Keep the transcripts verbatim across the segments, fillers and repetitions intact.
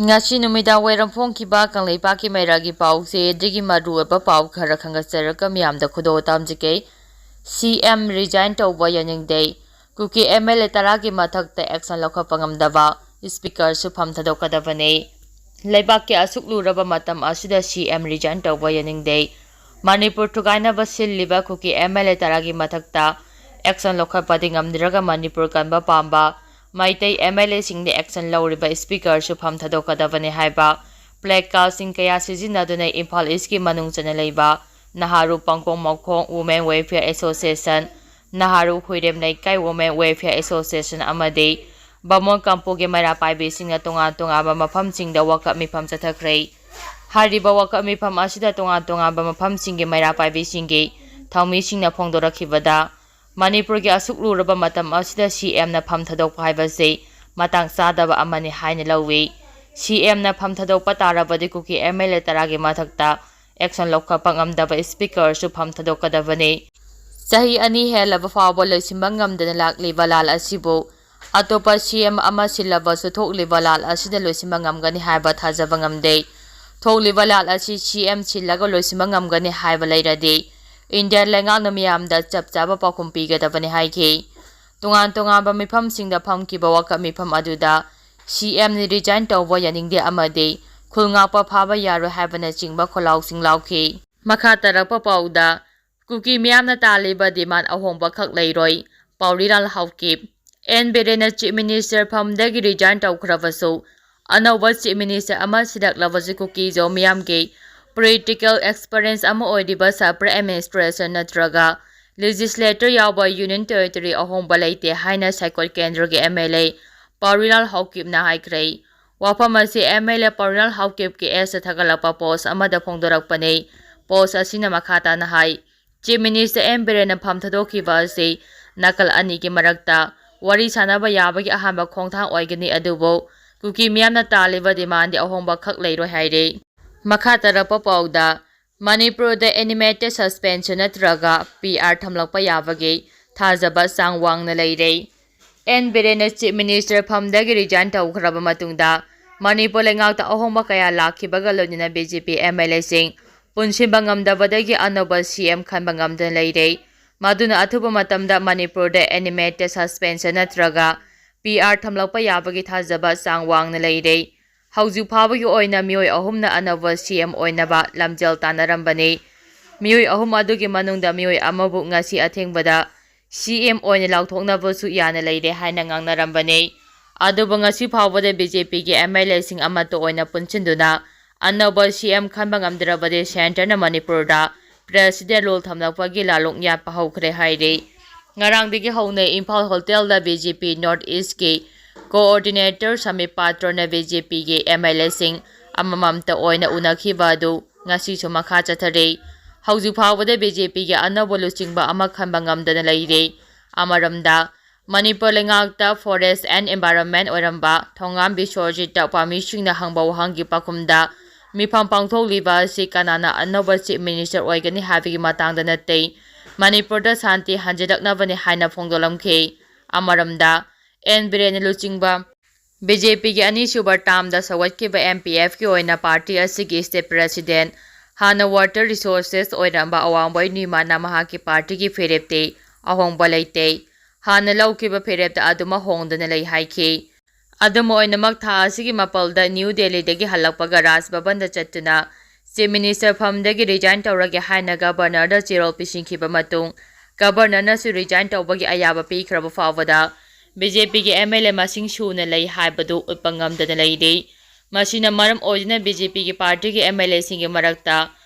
ꯉꯁꯤ ꯅꯨꯃꯤꯗꯥꯡ ꯋꯥꯏꯔꯝ ꯐꯣꯡꯈꯤꯕ ꯀꯪꯂꯩꯄꯥꯛꯀꯤ ꯃꯩꯔꯥꯒꯤ ꯄꯥꯎꯁꯦ ꯑꯗꯨꯒꯤ ꯃꯔꯨꯑꯣꯏꯕ ꯄꯥꯎ ꯈꯔ ꯈꯪꯒꯠꯆꯔꯒ ꯃꯤꯌꯥꯝꯗ ꯈꯨꯗꯣꯜ ꯇꯝꯖꯒꯦ꯫ ꯁꯤ ꯑꯦꯝ resign ꯇꯧꯕ ꯌꯥꯅꯤꯡꯗꯦ꯫ ꯀꯨꯀꯤ ꯑꯦꯝ ꯑꯦꯜ ꯑꯦ ꯇꯔꯥꯒꯤ ꯃꯊꯛꯇ action ꯂꯧꯈꯠꯄ ꯉꯝꯗꯕ, speaker ꯁꯨ ꯐꯝ ꯊꯥꯗꯣꯛꯀꯗꯕꯅꯤ꯫ ꯂꯩꯕꯥꯛꯀꯤ ꯑꯁꯨꯛ ꯂꯨꯔꯕ ꯃꯇꯝ ꯑꯁꯤꯗ ꯁꯤ ꯑꯦꯝ resign ꯇꯧꯕ ꯌꯥꯅꯤꯡꯗꯦ꯫ ꯃꯅꯤꯄꯨꯔ ꯊꯨꯒꯥꯏꯅꯕ ꯁꯤꯜꯂꯤꯕ ꯀꯨꯀꯤ ꯑꯦꯝ ꯑꯦꯜ ꯑꯦ ꯇꯔꯥꯒꯤ ꯃꯊꯛꯇ action ꯂꯧꯈꯠꯄꯗꯤ ꯉꯝꯗ꯭ꯔꯒ ꯃꯅꯤꯄꯨꯔ ꯀꯟꯕ ꯄꯥꯝꯕ ꯃꯩꯇꯩ ꯑꯦꯝ ꯑꯦꯜ ꯑꯦꯁꯤꯡꯗ action ꯂꯧꯔꯤꯕ speaker ꯁꯨ ꯐꯝ ꯊꯥꯗꯣꯛꯀꯗꯕꯅꯤ ꯍꯥꯏꯕ placard ꯁꯤꯡ ꯀꯌꯥ ꯁꯤꯖꯤꯟꯅꯗꯨꯅ ꯏꯝꯐꯥꯜ East ꯀꯤ ꯃꯅꯨꯡ ꯆꯟꯅ ꯂꯩꯕ ꯅꯍꯥꯔꯨ ꯄꯥꯡꯀꯣꯡ ꯃꯈꯣꯡ Women Welfare Association, ꯅꯍꯥꯔꯨ ꯍꯨꯏꯔꯦꯝ ꯂꯩꯀꯥꯏ Women Welfare Association ꯑꯃꯗꯤ ꯕꯥꯃꯣꯟ ꯀꯥꯡꯄꯣꯛꯀꯤ ꯃꯩꯔꯥ ꯄꯥꯏꯕꯤꯁꯤꯡꯅ ꯇꯣꯉꯥꯟ ꯇꯣꯉꯥꯟꯕ ꯃꯐꯝꯁꯤꯡꯗ ꯋꯥꯀꯠ ꯃꯤꯐꯝ ꯆꯠꯊꯈ꯭ꯔꯦ꯫ ꯍꯥꯏꯔꯤꯕ ꯋꯥꯀꯠ ꯃꯤꯐꯝ ꯑꯁꯤꯗ ꯇꯣꯉꯥꯟ ꯇꯣꯉꯥꯟꯕ ꯃꯐꯝꯁꯤꯡꯒꯤ ꯃꯩꯔꯥ ꯄꯥꯏꯕꯤꯁꯤꯡꯒꯤ ꯊꯧꯃꯤꯁꯤꯡꯅ ꯐꯣꯡꯗꯣꯔꯛꯈꯤꯕꯗ, ꯃꯅꯤꯄꯨꯔꯒꯤ ꯑꯁꯨꯛ ꯂꯨꯔꯕ ꯃꯇꯝ ꯑꯁꯤꯗ ꯁꯤ ꯑꯦꯝꯅ ꯐꯝ ꯊꯥꯗꯣꯛꯄ ꯍꯥꯏꯕꯁꯤ ꯃꯇꯥꯡ ꯆꯥꯗꯕ ꯑꯃꯅꯤ ꯍꯥꯏꯅ ꯂꯧꯏ꯫ ꯁꯤ ꯑꯦꯝꯅ ꯐꯝ ꯊꯥꯗꯣꯛꯄ ꯇꯥꯔꯕꯗꯤ ꯀꯨꯀꯤ ꯑꯦꯝ ꯑꯦꯜ ꯑꯦ ꯇꯔꯥꯒꯤ ꯃꯊꯛꯇ action ꯂꯧꯈꯠꯄ ꯉꯝꯗꯕ speaker ꯁꯨ ꯐꯝ ꯊꯥꯗꯣꯛꯀꯗꯕꯅꯤ꯫ ꯆꯍꯤ ꯑꯅꯤ ꯍꯦꯜꯂꯕ ꯐꯥꯎꯕ ꯂꯣꯏꯁꯤꯟꯕ ꯉꯝꯗꯅ ꯂꯥꯛꯂꯤꯕ ꯂꯥꯜ ꯑꯁꯤꯕꯨ ꯑꯇꯣꯞꯄ ꯁꯤ ꯑꯦꯝ ꯑꯃ ꯁꯤꯜꯂꯕꯁꯨ ꯊꯣꯛꯂꯤꯕ ꯂꯥꯜ ꯑꯁꯤꯗ ꯂꯣꯏꯁꯤꯟꯕ ꯉꯝꯒꯅꯤ ꯍꯥꯏꯕ ꯊꯥꯖꯕ ꯉꯝꯗꯦ꯫ ꯊꯣꯛꯂꯤꯕ ꯂꯥꯜ ꯑꯁꯤ ꯁꯤ ꯑꯦꯝ ꯁꯤꯜꯂꯒ ꯂꯣꯏꯁꯤꯟꯕ ꯉꯝꯒꯅꯤ ꯍꯥꯏꯕ ꯂꯩꯔꯗꯤ ꯏꯟꯗꯤꯌꯥ ꯂꯩꯉꯥꯛꯅ ꯃꯤꯌꯥꯝꯗ ꯆꯞ ꯆꯥꯕ ꯄꯥꯎꯈꯨꯝ ꯄꯤꯒꯗꯕꯅꯤ ꯍꯥꯏꯈꯤ꯫ ꯇꯣꯉꯥꯟ ꯇꯣꯉꯥꯟꯕ ꯃꯤꯐꯝꯁꯤꯡꯗ ꯐꯝꯈꯤꯕ ꯋꯥꯀꯠ ꯃꯤꯐꯝ ꯑꯗꯨꯗ ꯁꯤ ꯑꯦꯝ resign ꯇꯧꯕ ꯌꯥꯅꯤꯡꯗꯦ ꯑꯃꯗꯤ ꯈꯨꯜ ꯉꯥꯛꯄ ꯐꯥꯕ ꯌꯥꯔꯣꯏ ꯍꯥꯏꯕꯅꯆꯤꯡꯕ ꯈꯣꯜꯂꯥꯎꯁꯤꯡ ꯂꯥꯎꯈꯤ꯫ ꯃꯈꯥ ꯇꯥꯔꯛꯄ ꯄꯥꯎꯗ, ꯀꯨꯀꯤ ꯃꯤꯌꯥꯝꯅ ꯇꯥꯜꯂꯤꯕ demand ꯑꯍꯣꯡꯕ ꯈꯛ ꯂꯩꯔꯣꯏ, ꯄꯥꯎꯔꯤꯔꯥꯜ ꯍꯥꯎꯀꯤꯞ꯫ ꯑꯦꯟ ꯕꯤꯔꯦꯟꯅ Chief Minister ꯐꯝꯗꯒꯤ resign ꯇꯧꯈ꯭ꯔꯕꯁꯨ, ꯑꯅꯧꯕ Chief Minister ꯑꯃ ꯁꯤꯜꯂꯛꯂꯕꯁꯨ ꯀꯨꯀꯤꯖꯧ ꯃꯤꯌꯥꯝꯒꯤ political experience ꯑꯃ ꯑꯣꯏꯔꯤꯕ separate administration ꯅꯠꯇ꯭ꯔꯒ legislature ꯌꯥꯎꯕ Union Territory ꯑꯍꯣꯡꯕ ꯂꯩꯇꯦ ꯍꯥꯏꯅ ꯁꯥꯏꯀꯣꯠ ꯀꯦꯟꯗ꯭ꯔꯒꯤ ꯑꯦꯝ ꯑꯦꯜ ꯑꯦ ꯄꯥꯎꯔꯤꯔꯥꯜ ꯍꯥꯎꯀꯤꯞꯅ ꯍꯥꯏꯈ꯭ꯔꯦ꯫ ꯋꯥꯐꯝ ꯑꯁꯤ ꯑꯦꯝ ꯑꯦꯜ ꯑꯦ ꯄꯥꯎꯔꯤꯔꯥꯜ ꯍꯥꯎꯀꯤꯞꯀꯤ X ꯇ ꯊꯥꯒꯠꯂꯛꯄ post ꯑꯃꯗ ꯐꯣꯡꯗꯣꯔꯛꯄꯅꯤ꯫ Post ꯑꯁꯤꯅ ꯃꯈꯥ ꯇꯥꯅ ꯍꯥꯏ, Chief Minister ꯑꯦꯟ ꯕꯤꯔꯦꯟꯅ ꯐꯝ ꯊꯥꯗꯣꯛꯈꯤꯕ ꯑꯁꯤ ꯅꯥꯀꯜ ꯑꯅꯤꯒꯤ ꯃꯔꯛꯇ ꯋꯥꯔꯤ ꯁꯥꯅꯕ ꯌꯥꯕꯒꯤ ꯑꯍꯥꯟꯕ ꯈꯣꯡꯊꯥꯡ ꯑꯣꯏꯒꯅꯤ, ꯑꯗꯨꯕꯨ ꯀꯨꯀꯤ ꯃꯤꯌꯥꯝꯅ ꯇꯥꯜꯂꯤꯕ demand ꯗꯤ ꯑꯍꯣꯡꯕ ꯈꯛ ꯂꯩꯔꯣꯏ ꯍꯥꯏꯔꯤ꯫ ꯃꯈꯥ ꯇꯥꯔꯛꯄ ꯄꯥꯎꯗ, ꯃꯅꯤꯄꯨꯔꯗ animated suspension ꯅꯠꯇ꯭ꯔꯒ ꯄꯤ ꯑꯥꯔ ꯊꯝꯂꯛꯄ ꯌꯥꯕꯒꯤ ꯊꯥꯖꯕ ꯆꯥꯡ ꯋꯥꯡꯅ ꯂꯩꯔꯦ꯫ ꯑꯦꯟ ꯕꯤꯔꯦꯟꯅ Chief Minister ꯐꯝꯗꯒꯤ resign ꯇꯧꯈ꯭ꯔꯕ ꯃꯇꯨꯡꯗ ꯃꯅꯤꯄꯨꯔ ꯂꯩꯉꯥꯛꯇ ꯑꯍꯣꯡꯕ ꯀꯌꯥ ꯂꯥꯛꯈꯤꯕꯒ ꯂꯣꯏꯅꯅ B J P M L ꯑꯦꯁꯤꯡ ꯄꯨꯟꯁꯤꯟꯕ ꯉꯝꯗꯕꯗꯒꯤ ꯑꯅꯧꯕ ꯁꯤ ꯑꯦꯝ ꯈꯟꯕ ꯉꯝꯗꯅ ꯂꯩꯔꯦ꯫ ꯃꯗꯨꯅ ꯑꯊꯨꯕ ꯃꯇꯝꯗ ꯃꯅꯤꯄꯨꯔꯗ ꯑꯦꯅꯤꯃꯦꯇꯦꯗ ꯁꯁꯄꯦꯟꯁꯟ ꯅꯠꯇ꯭ꯔꯒ ꯄꯤ ꯑꯥꯔ ꯊꯝꯂꯛꯄ ꯌꯥꯕꯒꯤ ꯊꯥꯖꯕ ꯆꯥꯡ ꯋꯥꯡꯅ ꯂꯩꯔꯦ꯫ ꯍꯧꯖꯤꯛ ꯐꯥꯎꯕꯒꯤ ꯑꯣꯏꯅ ꯃꯤꯑꯣꯏ ꯑꯍꯨꯝꯅ ꯑꯅꯧꯕ ꯁꯤ ꯑꯦꯝ ꯑꯣꯏꯅꯕ ꯂꯝꯖꯦꯜ ꯇꯥꯟꯅꯔꯝꯕꯅꯤ꯫ ꯃꯤꯑꯣꯏ ꯑꯍꯨꯝ ꯑꯗꯨꯒꯤ ꯃꯅꯨꯡꯗ ꯃꯤꯑꯣꯏ ꯑꯃꯕꯨ ꯉꯁꯤ ꯑꯊꯦꯡꯕꯗ ꯁꯤ ꯑꯦꯝ ꯑꯣꯏꯅ ꯂꯥꯎꯊꯣꯛꯅꯕꯁꯨ ꯌꯥꯅ ꯂꯩꯔꯦ ꯍꯥꯏꯅ ꯉꯥꯡꯅꯔꯝꯕꯅꯤ꯫ ꯑꯗꯨꯕꯨ ꯉꯁꯤ ꯐꯥꯎꯕꯗ ꯕꯤ ꯖꯦ ꯄꯤꯒꯤ ꯑꯦꯝ ꯑꯦꯜ ꯑꯦꯁꯤꯡ ꯑꯃꯠꯇ ꯑꯣꯏꯅ ꯄꯨꯟꯁꯤꯟꯗꯨꯅ ꯑꯅꯧꯕ ꯁꯤ ꯑꯦꯝ ꯈꯟꯕ ꯉꯝꯗ꯭ꯔꯕꯗꯤ ꯁꯦꯟꯇꯔꯅ ꯃꯅꯤꯄꯨꯔꯗ ꯄ꯭ꯔꯦꯁꯤꯗꯦꯟ ꯔꯨꯜ ꯊꯝꯂꯛꯄꯒꯤ ꯂꯥꯂꯣꯡ ꯌꯥꯠꯄ ꯍꯧꯈ꯭ꯔꯦ ꯍꯥꯏꯔꯤ꯫ ꯉꯔꯥꯡꯗꯒꯤ ꯍꯧꯅ ꯏꯝꯐꯥꯜ ꯍꯣꯇꯦꯜꯗ ꯕꯤ ꯖꯦ ꯄꯤ ꯅꯣꯔꯠ ꯏꯁꯀꯤ ꯀꯣꯑꯣꯔꯗꯤꯅꯦꯇꯔ ꯁꯃꯤꯞ ꯄꯥꯇ꯭ꯔꯅ ꯕꯤ ꯖꯦ ꯄꯤꯒꯤ ꯑꯦꯝ ꯑꯦꯜ ꯑꯦꯁꯤꯡ ꯑꯃꯃꯝꯇ ꯑꯣꯏꯅ ꯎꯅꯈꯤꯕ ꯑꯗꯨ ꯉꯁꯤꯁꯨ ꯃꯈꯥ ꯆꯠꯊꯔꯤ꯫ ꯍꯧꯖꯤꯛ ꯐꯥꯎꯕꯗ ꯕꯤ ꯖꯦ ꯄꯤꯒꯤ ꯑꯅꯧꯕ ꯂꯨꯆꯤꯡꯕ ꯑꯃ ꯈꯟꯕ ꯉꯝꯗꯅ ꯂꯩꯔꯤ꯫ ꯑꯃꯔꯣꯝꯗ, ꯃꯅꯤꯄꯨꯔ ꯂꯩꯉꯥꯛꯇ Forest and Environment ꯑꯣꯏꯔꯝꯕ ꯊꯣꯉꯥꯝ ꯕꯤꯁ꯭ꯋꯔꯖꯤꯠꯇ ꯄꯥꯝꯃꯤꯁꯤꯡꯅ ꯍꯪꯕ ꯋꯥꯍꯪꯒꯤ ꯄꯥꯎꯈꯨꯝꯗ, ꯃꯤꯐꯝ ꯄꯥꯡꯊꯣꯛꯂꯤꯕ ꯑꯁꯤ ꯀꯅꯥꯅ ꯑꯅꯧꯕ Chief Minister ꯑꯣꯏꯒꯅꯤ ꯍꯥꯏꯕꯒꯤ ꯃꯇꯥꯡꯗ ꯅꯠꯇꯦ, ꯃꯅꯤꯄꯨꯔꯗ ꯁꯥꯟꯇꯤ ꯍꯟꯖꯤꯜꯂꯛꯅꯕꯅꯤ ꯍꯥꯏꯅ ꯐꯣꯡꯗꯣꯛꯂꯝꯈꯤ꯫ ꯑꯃꯔꯣꯝꯗ, ꯑꯦꯟ ꯕꯤꯔꯦꯟꯅ ꯂꯨꯆꯤꯡꯕ ꯕꯤ ꯖꯦ ꯄꯤꯒꯤ ꯑꯅꯤꯁꯨꯕ ꯇꯥꯔꯝꯗ ꯁꯧꯒꯠꯈꯤꯕ ꯑꯦꯝ ꯄꯤ ꯑꯦꯐꯀꯤ ꯑꯣꯏꯅ ꯄꯥꯔꯇꯤ ꯑꯁꯤꯒꯤ state president, ꯍꯥꯟꯅ Water Resources ꯑꯣꯏꯔꯝꯕ ꯑꯋꯥꯡꯕꯣꯏ ꯅꯤꯃꯥꯅ ꯃꯍꯥꯛꯀꯤ ꯄꯥꯔꯇꯤꯒꯤ ꯐꯤꯔꯦꯞꯇꯤ ꯑꯍꯣꯡꯕ ꯂꯩꯇꯦ, ꯍꯥꯟꯅ ꯂꯧꯈꯤꯕ ꯐꯤꯔꯦꯞꯇ ꯑꯗꯨꯃꯛ ꯍꯣꯡꯗꯅ ꯂꯩ ꯍꯥꯏꯈꯤ꯫ ꯑꯗꯨꯝ ꯑꯣꯏꯅꯃꯛ, ꯊꯥ ꯑꯁꯤꯒꯤ ꯃꯥꯄꯜꯗ ꯅ꯭ꯌꯨ ꯗꯦꯜꯂꯤꯗꯒꯤ ꯍꯜꯂꯛꯄꯒ ꯔꯥꯖ ꯚꯕꯟꯗ ꯆꯠꯇꯨꯅ Chief Minister ꯐꯝꯗꯒꯤ resign ꯇꯧꯔꯒꯦ ꯍꯥꯏꯅ Governorꯗ ꯆꯦꯔꯣꯜ ꯄꯤꯁꯤꯟꯈꯤꯕ ꯃꯇꯨꯡ, Governorꯅꯁꯨ resign ꯇꯧꯕꯒꯤ ꯑꯌꯥꯕ ꯄꯤꯈ꯭ꯔꯕ ꯐꯥꯎꯕꯗ ꯕꯤ ꯖꯦ ꯄꯤꯒꯤ ꯑꯦꯝ ꯑꯦꯜ ꯑꯦ ꯃꯁꯤꯡ ꯁꯨꯅ ꯂꯩ ꯍꯥꯏꯕꯗꯨ ꯎꯠꯄ ꯉꯝꯗꯅ ꯂꯩꯔꯤ꯫ ꯃꯁꯤꯅ ꯃꯔꯝ ꯑꯣꯏꯗꯨꯅ ꯕꯤ ꯖꯦ ꯄꯤꯒꯤ ꯄꯥꯔꯇꯤꯒꯤ ꯑꯦꯝ ꯑꯦꯜ ꯑꯦꯁꯤꯡꯒꯤ ꯃꯔꯛꯇ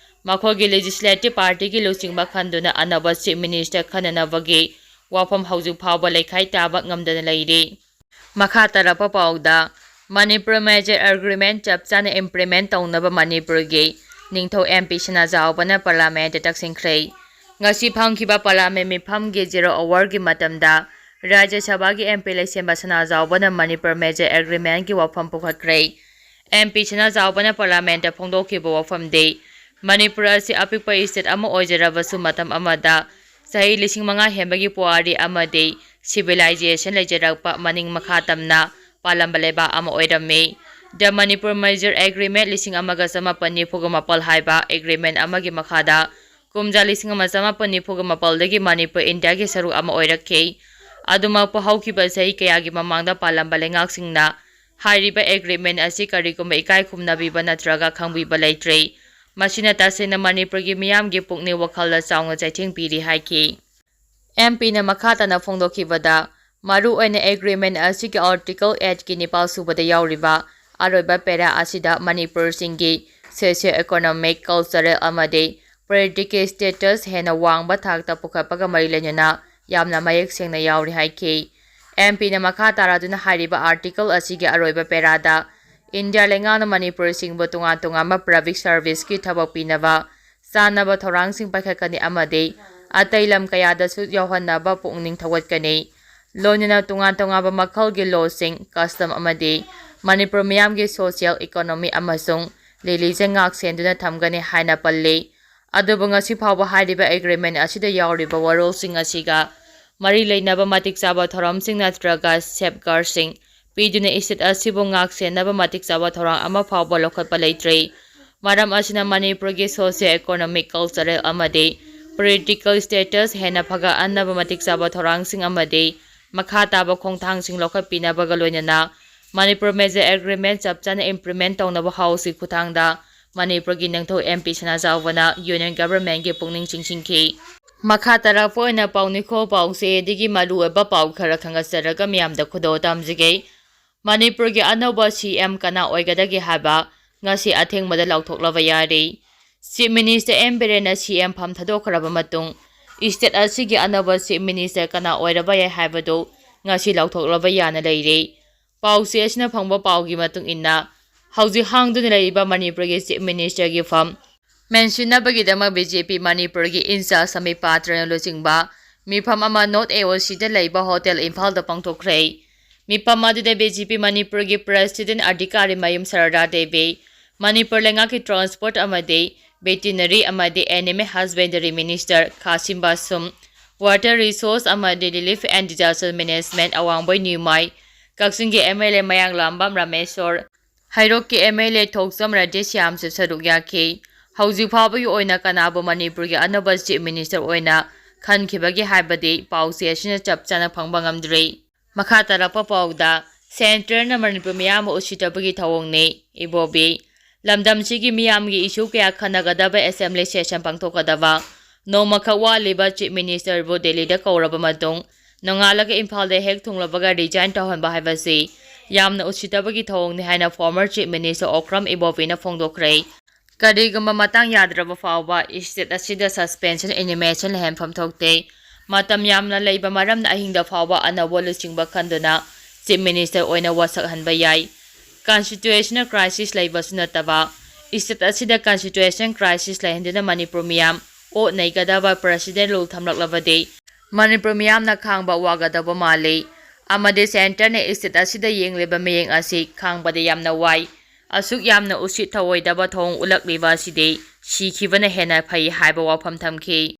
ꯃꯈꯣꯏꯒꯤ legislative partyꯒꯤ ꯂꯨꯆꯤꯡꯕ ꯈꯟꯗꯨꯅ ꯑꯅꯧꯕ Chief Minister ꯈꯟꯅꯅꯕꯒꯤ ꯋꯥꯐꯝ ꯍꯧꯖꯤꯛ ꯐꯥꯎꯕ ꯂꯩꯈꯥꯏ ꯇꯥꯕ ꯉꯝꯗꯅ ꯂꯩꯔꯤ꯫ ꯃꯈꯥ ꯇꯥꯔꯛꯄ ꯄꯥꯎꯗ, ꯃꯅꯤꯄꯨꯔ Merger Agreement ꯆꯞ ꯆꯥꯅ implement ꯇꯧꯅꯕ ꯃꯅꯤꯄꯨꯔꯒꯤ ꯅꯤꯡꯊꯧ ꯑꯦꯝ ꯄꯤ ꯁꯅꯥꯖꯥꯎꯕꯅ Parliamentꯇ ꯇꯛꯁꯤꯟꯈ꯭ꯔꯦ꯫ ꯉꯁꯤ ꯐꯝꯈꯤꯕ Parliament ꯃꯤꯐꯝꯒꯤ zero hourꯒꯤ ꯃꯇꯝꯗ ꯔꯥꯖ꯭ꯌ ꯁꯚꯥꯒꯤ ꯑꯦꯝ ꯄꯤ ꯂꯩꯁꯦꯝꯕ ꯁꯅꯥꯖꯥꯎꯕꯅ ꯃꯅꯤꯄꯨꯔ Merger Agreementꯀꯤ ꯋꯥꯐꯝ ꯄꯨꯈꯠꯈ꯭ꯔꯦ꯫ ꯑꯦꯝ ꯄꯤ ꯁꯅꯥꯖꯥꯎꯕꯅ Parliamentꯇ ꯐꯣꯡꯗꯣꯛꯈꯤꯕ ꯋꯥꯐꯝꯗꯤ, ꯃꯅꯤꯄꯨꯔ ꯑꯁꯤ ꯑꯄꯤꯛꯄ state ꯑꯃ ꯑꯣꯏꯖꯔꯕꯁꯨ, ꯃꯇꯝ ꯑꯃꯗ ꯆꯍꯤ ꯂꯤꯁꯤꯡ ꯃꯉꯥ ꯍꯦꯟꯕꯒꯤ ꯄꯨꯋꯥꯔꯤ ꯑꯃꯗꯤ civilization ꯂꯩꯖꯔꯛꯄ ꯃꯅꯤꯡ ꯃꯈꯥ ꯇꯝꯅ ꯄꯥꯜꯂꯝꯕ ꯂꯩꯕꯥꯛ ꯑꯃ ꯑꯣꯏꯔꯝꯃꯤ꯫ The Manipur Merger Agreement ꯂꯤꯁꯤꯡ ꯑꯃꯒ ꯆꯃꯥꯄꯟ ꯅꯤꯐꯨꯒ ꯃꯥꯄꯜ ꯍꯥꯏꯕ ꯑꯦꯒ꯭ꯔꯤꯃꯦꯟ ꯑꯃꯒꯤ ꯃꯈꯥꯗ ꯀꯨꯝꯖꯥ ꯂꯤꯁꯤꯡ ꯑꯃ ꯆꯃꯥꯄꯟ ꯅꯤꯐꯨꯒ ꯃꯥꯄꯜꯗꯒꯤ ꯃꯅꯤꯄꯨꯔ ꯏꯟꯗꯤꯌꯥꯒꯤ ꯁꯔꯨꯛ ꯑꯃ ꯑꯣꯏꯔꯛꯈꯤ꯫ ꯑꯗꯨꯃꯛꯄꯨ ꯍꯧꯈꯤꯕ ꯆꯍꯤ ꯀꯌꯥꯒꯤ ꯃꯃꯥꯡꯗ ꯄꯥꯜꯂꯝꯕ ꯂꯩꯉꯥꯛꯁꯤꯡꯅ ꯍꯥꯏꯔꯤꯕ ꯑꯦꯒ꯭ꯔꯤꯃꯦꯟ ꯑꯁꯤ ꯀꯔꯤꯒꯨꯝꯕ ꯏꯀꯥꯏ ꯈꯨꯝꯅꯕꯤꯕ ꯅꯠꯇ꯭ꯔꯒ ꯈꯪꯕꯤꯕ ꯂꯩꯇ꯭ꯔꯦ꯫ ꯃꯁꯤꯅ ꯇꯁꯦꯡꯅ ꯃꯅꯤꯄꯨꯔꯒꯤ ꯃꯤꯌꯥꯝꯒꯤ ꯄꯨꯛꯅꯤꯡ ꯋꯥꯈꯜꯗ ꯆꯥꯎꯅ ꯆꯩꯊꯦꯡ ꯄꯤꯔꯤ ꯍꯥꯏꯈꯤ꯫ ꯑꯦꯝ ꯄꯤꯅ ꯃꯈꯥ ꯇꯥꯅ ꯐꯣꯡꯗꯣꯛꯈꯤꯕꯗ, ꯃꯔꯨꯑꯣꯏꯅ ꯑꯦꯒ꯭ꯔꯤꯃꯦꯟ ꯑꯁꯤꯒꯤ ꯑꯥꯔꯇꯤꯀꯜ ꯑꯩꯠꯀꯤ ꯅꯤꯄꯥꯜ ꯁꯨꯕꯗ ꯌꯥꯎꯔꯤꯕ ꯑꯔꯣꯏꯕ ꯄꯦꯔꯥ ꯑꯁꯤꯗ ꯃꯅꯤꯄꯨꯔꯁꯤꯡꯒꯤ socio economic, cultural ꯑꯃꯗꯤ political status ꯍꯦꯟꯅ ꯋꯥꯡꯕ ꯊꯥꯛꯇ ꯄꯨꯈꯠꯄꯒ ꯃꯔꯤ ꯂꯩꯅꯅ ꯌꯥꯝꯅ ꯃꯌꯦꯛ ꯁꯦꯡꯅ ꯌꯥꯎꯔꯤ ꯍꯥꯏꯈꯤ꯫ ꯑꯦꯝ ꯄꯤꯅ ꯃꯈꯥ ꯇꯥꯔꯗꯨꯅ ꯍꯥꯏꯔꯤꯕ ꯑꯥꯔꯇꯤꯀꯜ ꯑꯁꯤꯒꯤ ꯑꯔꯣꯏꯕ ꯄꯦꯔꯥꯗ ꯏꯟꯗꯤꯌꯥ ꯂꯩꯉꯥꯛꯅ ꯃꯅꯤꯄꯨꯔꯁꯤꯡꯕꯨ ꯇꯣꯉꯥꯟ ꯇꯣꯉꯥꯟꯕ public serviceꯀꯤ ꯊꯕꯛ ꯄꯤꯅꯕ, ꯆꯥꯟꯅꯕ ꯊꯧꯔꯥꯡꯁꯤꯡ ꯄꯥꯏꯈꯠꯀꯅꯤ ꯑꯃꯗꯤ ꯑꯇꯩ ꯂꯝ ꯀꯌꯥꯗꯁꯨ ꯌꯧꯍꯟꯅꯕ ꯄꯨꯛꯅꯤꯡ ꯊꯧꯒꯠꯀꯅꯤ꯫ ꯂꯣꯏꯅꯅ ꯇꯣꯉꯥꯟ ꯇꯣꯉꯥꯟꯕ ꯃꯈꯜꯒꯤ ꯂꯣꯁꯤꯡ, custom ꯑꯃꯗꯤ ꯃꯅꯤꯄꯨꯔ ꯃꯤꯌꯥꯝꯒꯤ social, economic ꯑꯃꯁꯨꯡ religion ꯉꯥꯛ ꯁꯦꯟꯗꯨꯅ ꯊꯝꯒꯅꯤ ꯍꯥꯏꯅ ꯄꯜꯂꯤ꯫ ꯑꯗꯨꯕꯨ ꯉꯁꯤ ꯐꯥꯎꯕ ꯍꯥꯏꯔꯤꯕ ꯑꯦꯒ꯭ꯔꯤꯃꯦꯟ ꯑꯁꯤꯗ ꯌꯥꯎꯔꯤꯕ ꯋꯥꯔꯣꯜꯁꯤꯡ ꯑꯁꯤꯒ ꯃꯔꯤ ꯂꯩꯅꯕ ꯃꯇꯤꯛ ꯆꯥꯕ ꯊꯧꯔꯝꯁꯤꯡ ꯅꯠꯇ꯭ꯔꯒ safeguardꯁꯤꯡ ꯄꯤꯗꯨꯅ state ꯑꯁꯤꯕꯨ ꯉꯥꯛ ꯁꯦꯟꯅꯕ ꯃꯇꯤꯛ ꯆꯥꯕ ꯊꯧꯔꯥꯡ ꯑꯃ ꯐꯥꯎꯕ ꯂꯧꯈꯠꯄ ꯂꯩꯇ꯭ꯔꯤ꯫ ꯃꯔꯝ ꯑꯁꯤꯅ ꯃꯅꯤꯄꯨꯔꯒꯤ socio economic, cultural ꯑꯃꯗꯤ political status ꯍꯦꯟꯅ ꯐꯒꯠꯍꯟꯅꯕ ꯃꯇꯤꯛ ꯆꯥꯕ ꯊꯧꯔꯥꯡꯁꯤꯡ ꯑꯃꯗꯤ ꯃꯈꯥ ꯇꯥꯕ ꯈꯣꯡꯊꯥꯡꯁꯤꯡ ꯂꯧꯈꯠꯄꯤꯅꯕꯒ ꯂꯣꯏꯅꯅ ꯃꯅꯤꯄꯨꯔ Merger Agreement ꯆꯞ ꯆꯥꯅ implement ꯇꯧꯅꯕ ꯍꯥꯎꯁꯀꯤ ꯈꯨꯠꯊꯥꯡꯗ ꯃꯅꯤꯄꯨꯔꯒꯤ ꯅꯤꯡꯊꯧ ꯑꯦꯝ ꯄꯤ ꯁꯅꯥꯖꯥꯎꯕꯅ Union Governmentꯀꯤ ꯄꯨꯛꯅꯤꯡ ꯆꯤꯡꯁꯤꯟꯈꯤ꯫ ꯃꯈꯥ ꯇꯥꯔꯛꯄ ꯑꯣꯏꯅ ꯄꯥꯎ ꯅꯤꯡꯈꯣ ꯄꯥꯎꯆꯦꯗꯒꯤ ꯃꯔꯨꯑꯣꯏꯕ ꯄꯥꯎ ꯈꯔ ꯈꯪꯒꯠꯆꯔꯒ ꯃꯤꯌꯥꯝꯗ ꯈꯨꯗꯣꯜ ꯇꯝꯖꯒꯦ꯫ ꯃꯅꯤꯄꯨꯔꯒꯤ ꯑꯅꯧꯕ ꯁꯤ ꯑꯦꯝ ꯀꯅꯥ ꯑꯣꯏꯒꯗꯒꯦ ꯍꯥꯏꯕ ꯉꯁꯤ ꯑꯊꯦꯡꯕꯗ ꯂꯥꯎꯊꯣꯛꯂꯕ ꯌꯥꯔꯦ꯫ Chief Minister ꯑꯦꯝ ꯕꯤꯔꯦꯟꯅ ꯁꯤ ꯑꯦꯝ ꯐꯝ ꯊꯥꯗꯣꯛꯈ꯭ꯔꯕ ꯃꯇꯨꯡ, state ꯑꯁꯤꯒꯤ ꯑꯅꯧꯕ Chief Minister ꯀꯅꯥ ꯑꯣꯏꯔꯕ ꯌꯥꯏ ꯍꯥꯏꯕꯗꯨ ꯉꯁꯤ ꯂꯥꯎꯊꯣꯛꯂꯕ ꯌꯥꯅ ꯂꯩꯔꯦ꯫ ꯄꯥꯎꯆꯦ ꯑꯁꯤꯅ ꯐꯪꯕ ꯄꯥꯎꯒꯤ ꯃꯇꯨꯡ ꯏꯟꯅ, ꯍꯧꯖꯤꯛ ꯍꯥꯡꯗꯨꯅ ꯂꯩꯔꯤꯕ ꯃꯅꯤꯄꯨꯔꯒꯤ Chief Ministerꯒꯤ ꯐꯝ ꯃꯦꯟꯁꯤꯟꯅꯕꯒꯤꯗꯃꯛ ꯕꯤ ꯖꯦ ꯄꯤ ꯃꯅꯤꯄꯨꯔꯒꯤ incharge ꯁꯃꯤꯠ ꯄꯥꯇ꯭ꯔꯅ ꯂꯨꯆꯤꯡꯕ ꯃꯤꯐꯝ ꯑꯃ North A O Cꯗ ꯂꯩꯕ Hotel ꯏꯝꯐꯥꯜꯗ ꯄꯥꯡꯊꯣꯛꯈ꯭ꯔꯦ꯫ ꯃꯤꯐꯝ ꯑꯗꯨꯗ ꯕꯤ ꯖꯦ ꯄꯤ ꯃꯅꯤꯄꯨꯔꯒꯤ President ꯑꯙꯤꯀꯥꯔꯤ ꯃꯌꯨꯝ ꯁꯔꯗꯥ ꯗꯦꯕꯤ, ꯃꯅꯤꯄꯨꯔ ꯂꯩꯉꯥꯛꯀꯤ Transport ꯑꯃꯗꯤ Veterinary ꯑꯃꯗꯤ Animal Husbandry Minister ꯈꯥꯁꯤꯝ ꯕꯥꯁꯨꯝ, Water Resource ꯑꯃꯗꯤ Relief and Disaster Management ꯑꯋꯥꯡꯕꯣꯏ ꯅ꯭ꯌꯨꯃꯥꯏ, ꯀꯛꯆꯤꯡꯒꯤ M L A Mayanglambam Rameshwor, ꯍꯩꯔꯣꯛꯀꯤ ꯑꯦꯝ ꯑꯦꯜ ꯑꯦ ꯊꯣꯛꯆꯝ ꯔꯥꯙꯦꯁ꯭ꯌꯥꯝꯁꯨ ꯁꯔꯨꯛ ꯌꯥꯈꯤ꯫ ꯍꯧꯖꯤꯛ ꯐꯥꯎꯕꯒꯤ ꯑꯣꯏꯅ ꯀꯅꯥꯕꯨ ꯃꯅꯤꯄꯨꯔꯒꯤ ꯑꯅꯧꯕ ꯆꯤꯐ ꯃꯤꯅꯤꯁꯇꯔ ꯑꯣꯏꯅ ꯈꯟꯈꯤꯕꯒꯦ ꯍꯥꯏꯕꯗꯤ ꯄꯥꯎꯆꯦ ꯑꯁꯤꯅ ꯆꯞ ꯆꯥꯅ ꯐꯪꯕ ꯉꯝꯗ꯭ꯔꯤ꯫ ꯃꯈꯥ ꯇꯥꯔꯛꯄ ꯄꯥꯎꯗ, ꯁꯦꯟꯇꯔꯅ ꯃꯅꯤꯄꯨꯔ ꯃꯤꯌꯥꯝꯕꯨ ꯎꯁꯤꯠꯇꯕꯒꯤ ꯊꯧꯑꯣꯡꯅꯤ, ꯏꯕꯣꯕꯤ꯫ ꯂꯝꯗꯝꯁꯤꯒꯤ ꯃꯤꯌꯥꯝꯒꯤ ꯏꯁꯨ ꯀꯌꯥ ꯈꯟꯅꯒꯗꯕ ꯑꯦꯁꯦꯝꯕ꯭ꯂꯤ ꯁꯦꯁꯟ ꯄꯥꯡꯊꯣꯛꯀꯗꯕ ꯅꯣꯡꯃꯈꯛ ꯋꯥꯠꯂꯤꯕ ꯆꯤꯐ ꯃꯤꯅꯤꯁꯇꯔꯕꯨ ꯗꯦꯜꯂꯤꯗ ꯀꯧꯔꯕ ꯃꯇꯨꯡ, ꯅꯣꯡꯉꯥꯜꯂꯒ ꯏꯝꯐꯥꯜꯗ ꯍꯦꯛ ꯊꯨꯡꯂꯕꯒ ꯔꯤꯖꯥꯏꯟ ꯇꯧꯍꯟꯕ ꯍꯥꯏꯕꯁꯤ ꯌꯥꯝꯅ ꯎꯁꯤꯠꯇꯕꯒꯤ ꯊꯧꯑꯣꯡꯅꯤ ꯍꯥꯏꯅ ꯐꯣꯔꯃꯔ ꯆꯤꯐ ꯃꯤꯅꯤꯁꯇꯔ ꯑꯣꯀ꯭ꯔꯝ ꯏꯕꯣꯕꯤꯅ ꯐꯣꯡꯗꯣꯛꯈ꯭ꯔꯦ꯫ ꯀꯔꯤꯒꯨꯝꯕ ꯃꯇꯥꯡ ꯌꯥꯗ꯭ꯔꯕ ꯐꯥꯎꯕ ꯏꯁꯇꯦꯠ ꯑꯁꯤꯗ ꯁꯁꯄꯦꯟꯁꯟ ꯑꯦꯅꯤꯃꯦꯁꯟ ꯂꯩꯍꯟꯐꯝ ꯊꯣꯛꯇꯦ꯫ ꯃꯇꯝ ꯌꯥꯝꯅ ꯂꯩꯕ ꯃꯔꯝꯅ ꯑꯍꯤꯡꯗ ꯐꯥꯎꯕ ꯑꯅꯧꯕ ꯂꯨꯆꯤꯡꯕ ꯈꯟꯗꯨꯅ ꯆꯤꯐ ꯃꯤꯅꯤꯁꯇꯔ ꯑꯣꯏꯅ ꯋꯥꯁꯛꯍꯟꯕ ꯌꯥꯏ꯫ ꯀꯟꯁꯇꯤꯇ꯭ꯌꯨꯁꯅꯦꯜ ꯀ꯭ꯔꯥꯏꯁꯤꯁ ꯂꯩꯕꯁꯨ ꯅꯠꯇꯕ, ꯏꯁꯇꯦꯠ ꯑꯁꯤꯗ ꯀꯟꯁꯇꯤꯇ꯭ꯌꯨꯁꯅꯦꯜ ꯀ꯭ꯔꯥꯏꯁꯤꯁ ꯂꯩꯍꯟꯗꯨꯅ ꯃꯅꯤꯄꯨꯔ ꯃꯤꯌꯥꯝ ꯑꯣꯠ ꯅꯩꯒꯗꯕ ꯄ꯭ꯔꯁꯤꯗꯦꯟ ꯔꯨꯜ ꯊꯝꯂꯛꯂꯕꯗꯤ ꯃꯅꯤꯄꯨꯔ ꯃꯤꯌꯥꯝꯅ ꯈꯥꯡꯕ ꯋꯥꯒꯗꯧꯕ ꯃꯥꯜꯂꯤ꯫ ꯑꯃꯗꯤ ꯁꯦꯟꯇꯔꯅ ꯏꯁꯇꯦꯠ ꯑꯁꯤꯗ ꯌꯦꯡꯂꯤꯕ ꯃꯤꯠꯌꯦꯡ ꯑꯁꯤ ꯈꯥꯡꯕꯗ ꯌꯥꯝꯅ ꯋꯥꯏ꯫ ꯑꯁꯨꯛ ꯌꯥꯝꯅ ꯎꯁꯤꯠ ꯊꯑꯣꯏꯗꯕ ꯊꯧꯑꯣꯡ ꯎꯠꯂꯛꯂꯤꯕ ꯑꯁꯤꯗꯤ ꯁꯤꯈꯤꯕꯅ ꯍꯦꯟꯅ ꯐꯩ ꯍꯥꯏꯕ ꯋꯥꯐꯝ ꯊꯝꯈꯤ꯫